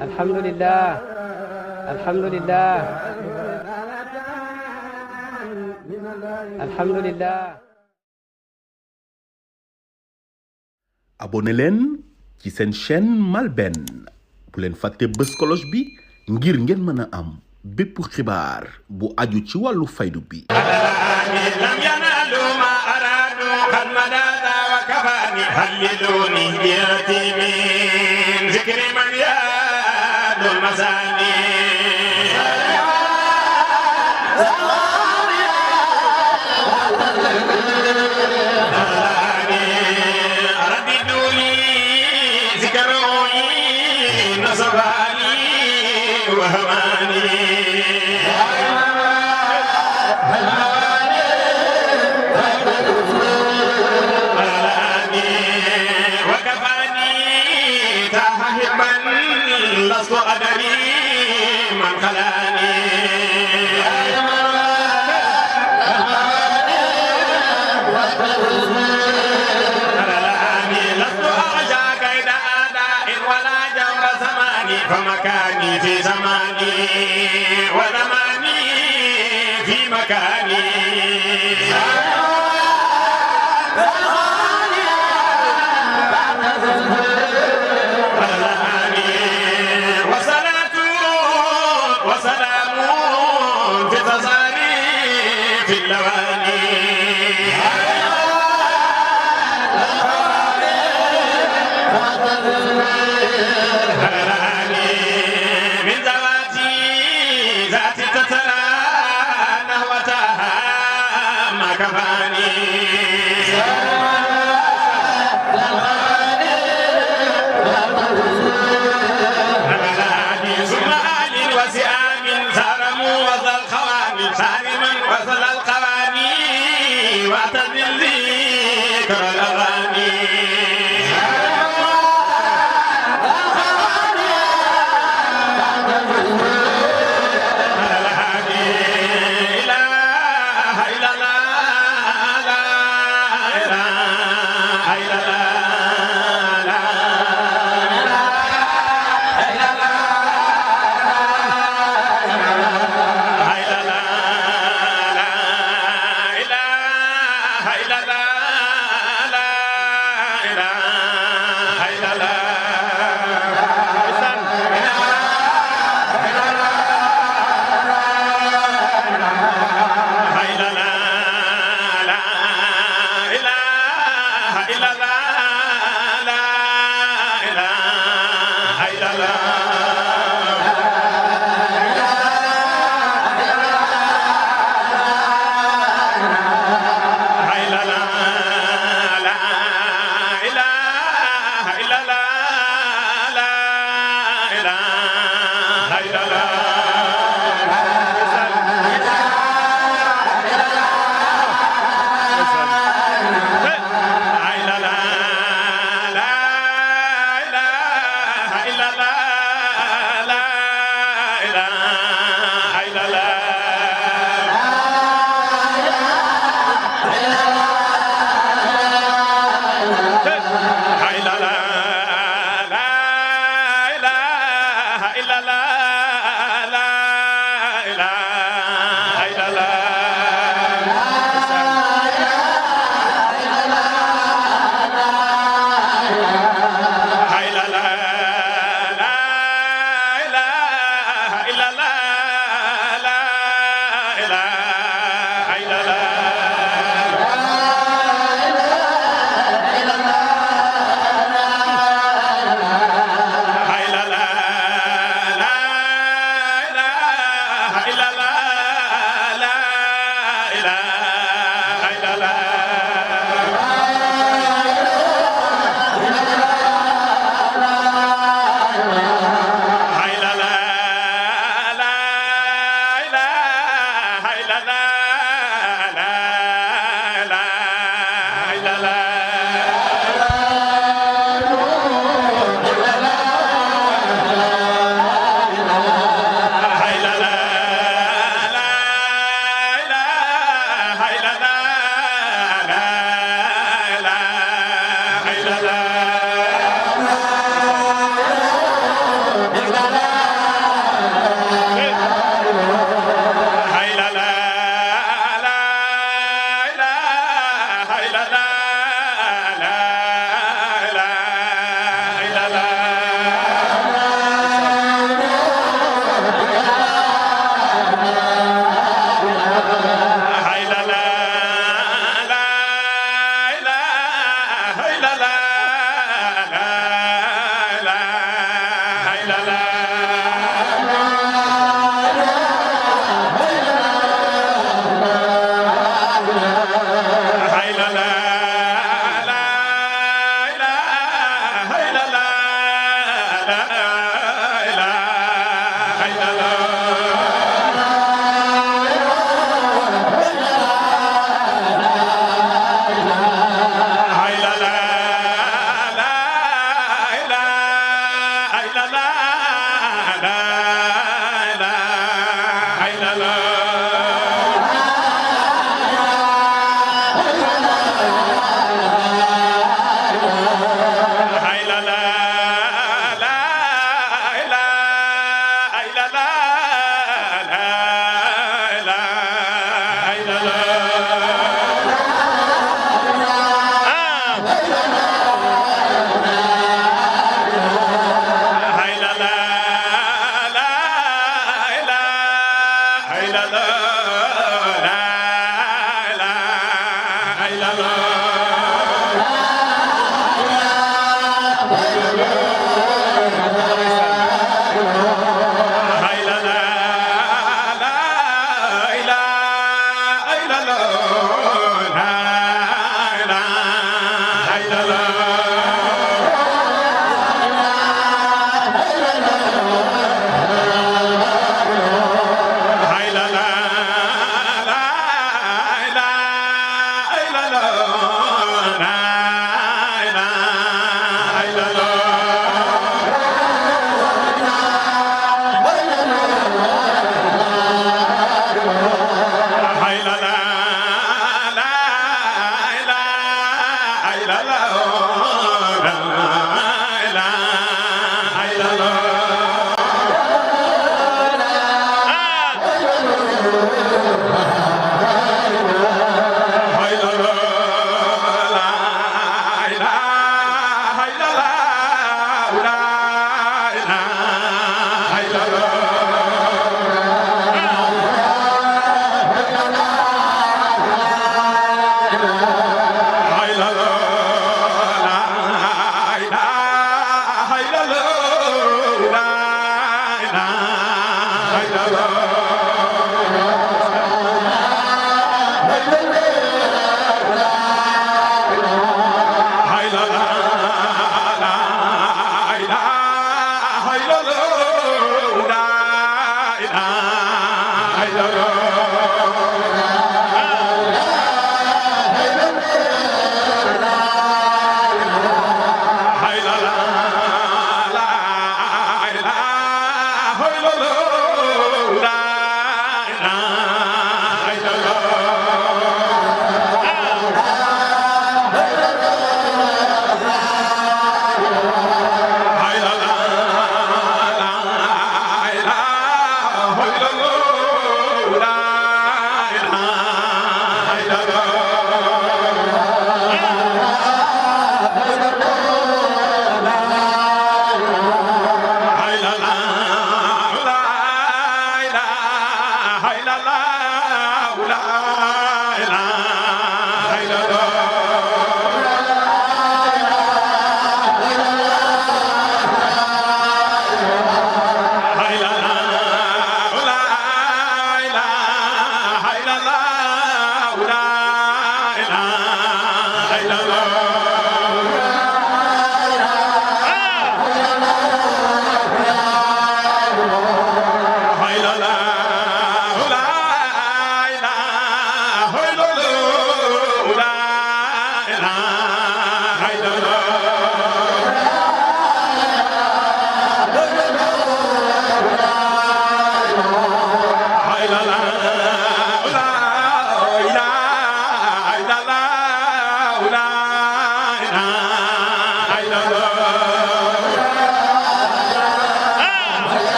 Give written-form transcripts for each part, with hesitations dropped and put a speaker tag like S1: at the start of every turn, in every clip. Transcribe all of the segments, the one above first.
S1: alhamdulillah alhamdulillah alhamdulillah.
S2: abonné leen ci seen chaîne MALBN bu leen fàtte bës cloche bi ngir ngeen mën a am bépp xibaar bu aju ci wàllu faydu bi.
S3: lam yanalu ma aradu qad madada wa kafani halliluni biyati min zikri man yadul masani رددوني ذكروني نصباني وهماني وكفاني تهبا لست أدري من خلاني فمكاني في زماني وزماني في مكاني وصلاة وسلام في تصاريف اللواني من ذواتي ذاتي تترى نهوتها ما كفاني ثم آل وسئام سارموا وذا الخواني سالما وصل القواني واعتزل ذكر الأغاني la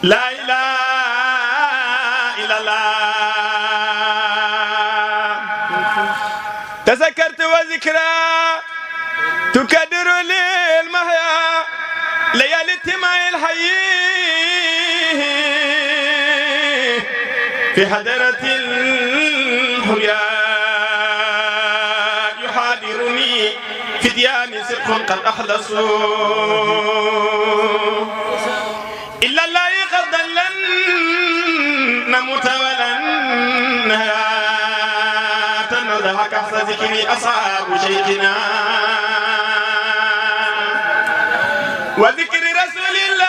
S3: La ilaha تذكرت وذكرى تكدر لي المحيا ليالي التماء الحي في حضرة الحيا يحاضرني فديان صدق قد أخلصوا إلا الله قد لن نموت ولن تنضحك أحسن ذكري أصحاب شيخنا وذكر رسول الله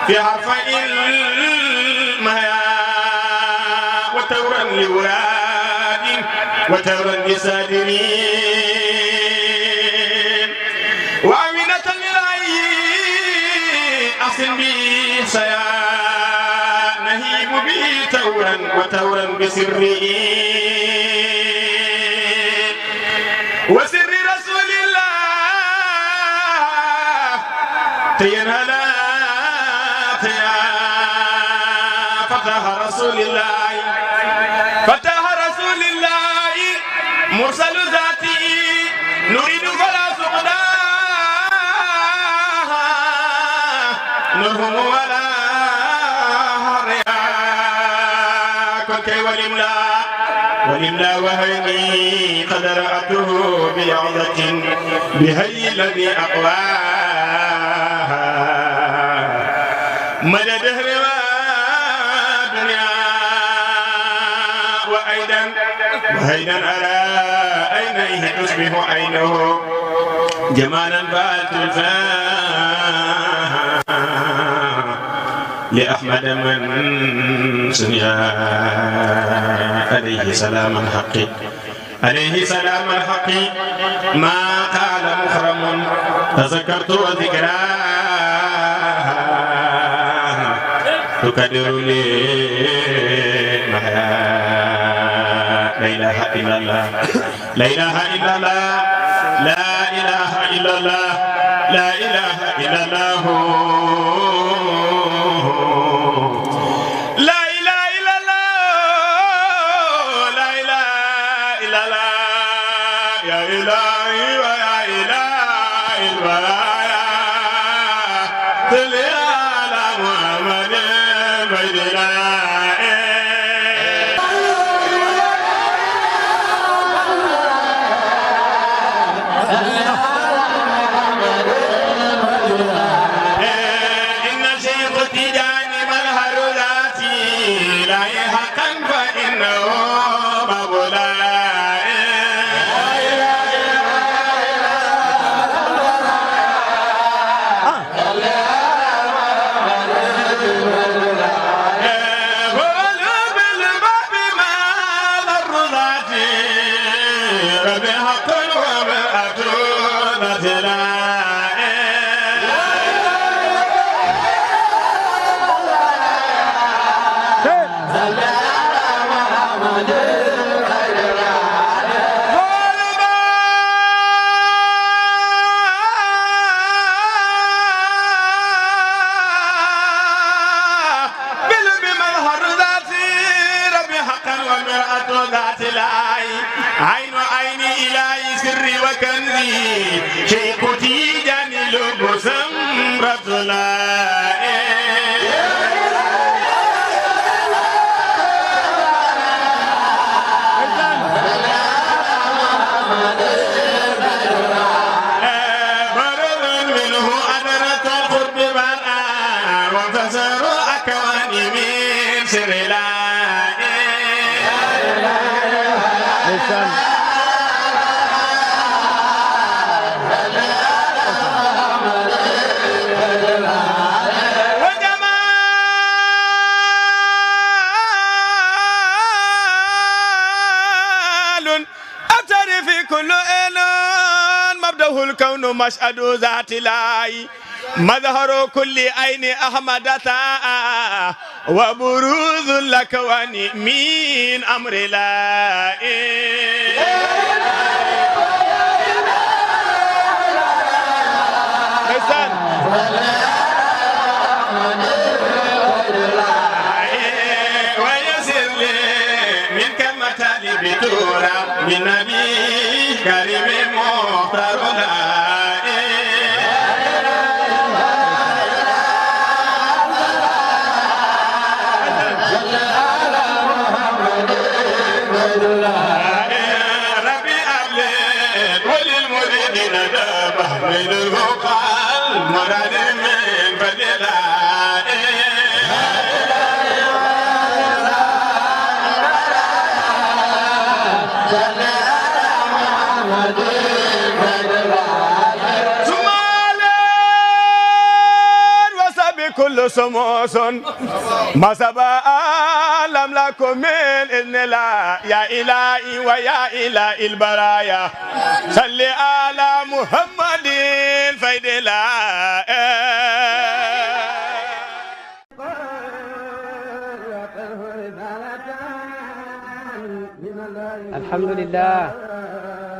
S3: في حرفي المهيا وتورا لوراد وتورا لسادرين وعمينة للعي أحسن بي سيا نهيب بي تورا وتورا بسرين وسر رسول الله تينهلا تيا فتح رسول الله فتح رسول الله مرسل ذاتي نريد فلا سقدا نرهم ولا هريا كي ولملا وهيني قد رأته بعظة بهي الذي أقواها مدى دهر ودنيا وأيضا أرى عينيه تصبح عينه جمالا فالتلفاها لأحمد من سنيا عليه سلام الحق عليه سلام الحق ما قال مخرم تذكرت وذكراها تكدر لي محيا لا إله إلا الله لا إله إلا الله لا إله إلا الله لا إله إلا الله عين عيني إلهي سري وكنزي شيخ تيجاني لب سمرة برد منه أدرة القرب والآن وانتصر أكواني من سر الكون مشهد ذات الله مظهر كل عين أحمد وبروز الأكوان من أمر الله ويسر لي من كلمة تورا من نبي كريم مختار ربي أبلغ وللمريدين دابه من الوقال مراد من فضلا كل سموس ما سبا لم لكم من إذن الله يا إلهي ويا إله البرايا صل على محمد فيد الله
S1: الحمد لله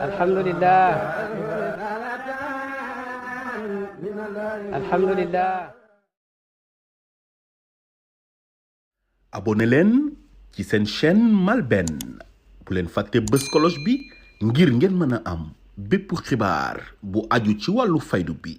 S1: الحمد لله الحمد لله
S2: abonné leen ci seen chaîne MALBN bu leen fàtte bës cloche bi ngir ngeen mën a am bépp xibaar bu aju ci wàllu faydu bi